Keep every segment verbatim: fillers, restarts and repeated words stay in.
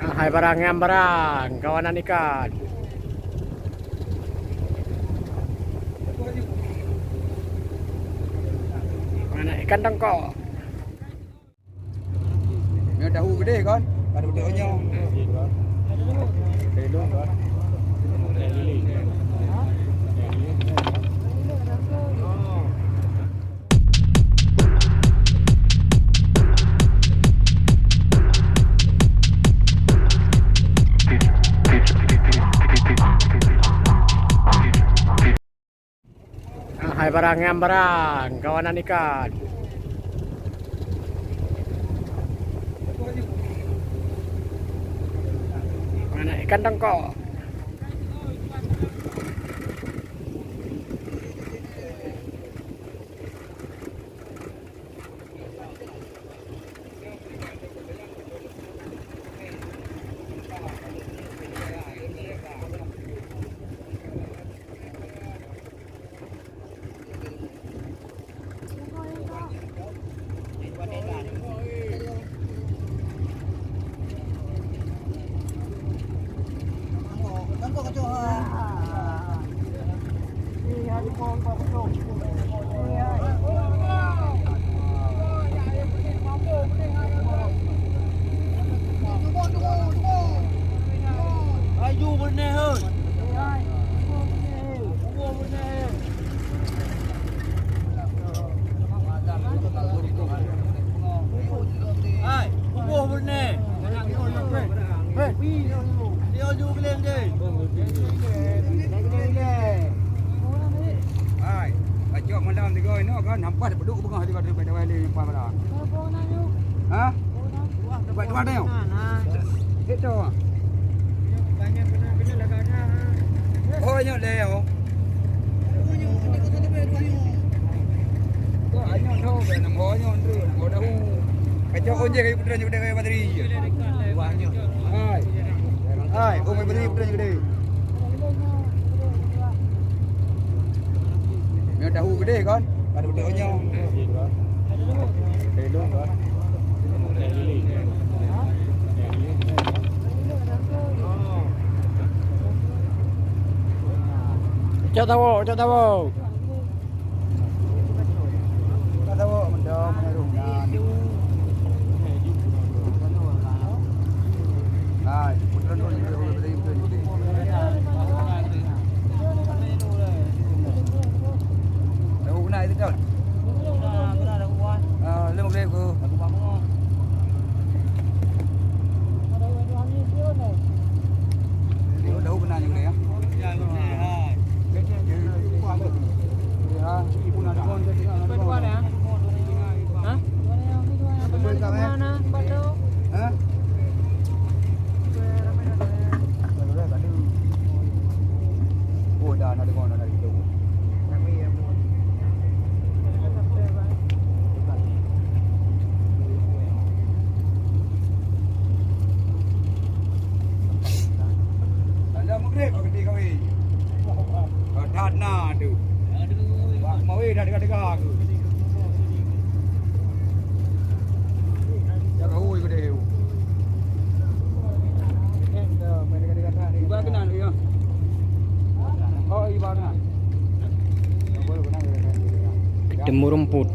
Hai barang, nyang barang, kawanan ikan. Mana ikan tongkok? Nyoe tahu gede kan? Ada betul nyoe. Hai barang, nyang barang, kawanan ikan. Mana ikan tongkok? Laju beuneh, hei. Laju beuneh. Hai, tuboh beuneh. Hei, hei. Dia ju geleng deh. Hai, pacok malam tiga inoe kan, nampak beudôk beungoh tiga daripada wali empat belas. Ha? Buat di mana? Itu. Oh, ingat deh, oh. Kok hanya tahu kan, nama hanya tu, nama tahu. Kacau onje kayu putra je gede kayu bateri. Hai. Hai, oh, kayu bateri putra je gede. Nyoe tahu gede kan? Ada betul nyoe. Cok tawo, cok tawo. Cok tawo, mendong, mendong. Hai, putra nyoe. Tahu kena itu, Don? Ah, lima belas ribu. Tahu kena juga ya. Ya. Hah? Hah? Malam maghrib kau kena kawin. Kau dah na tu. Kawin dah dengar-dengar aku. Jangan hui gede. Iba kena ya. Oh, iba kena. Temu rumput.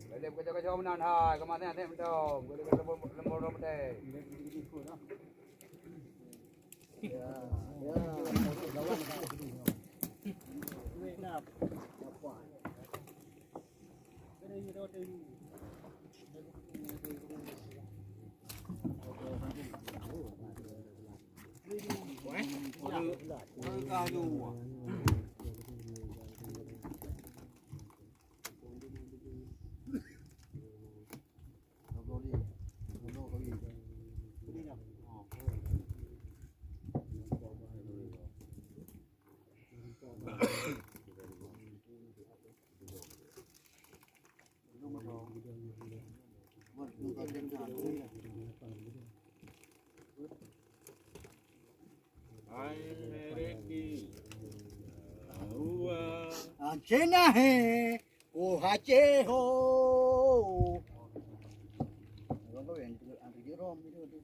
Leleb kacau-kacau meunan hai, keumasan asèe mantong. Boleh kata lembur-lembur rot putih. Hai mereki. Aua. Ancena he. Oh hace ho. Abang kau yang tu, yang tu je rom itu tu.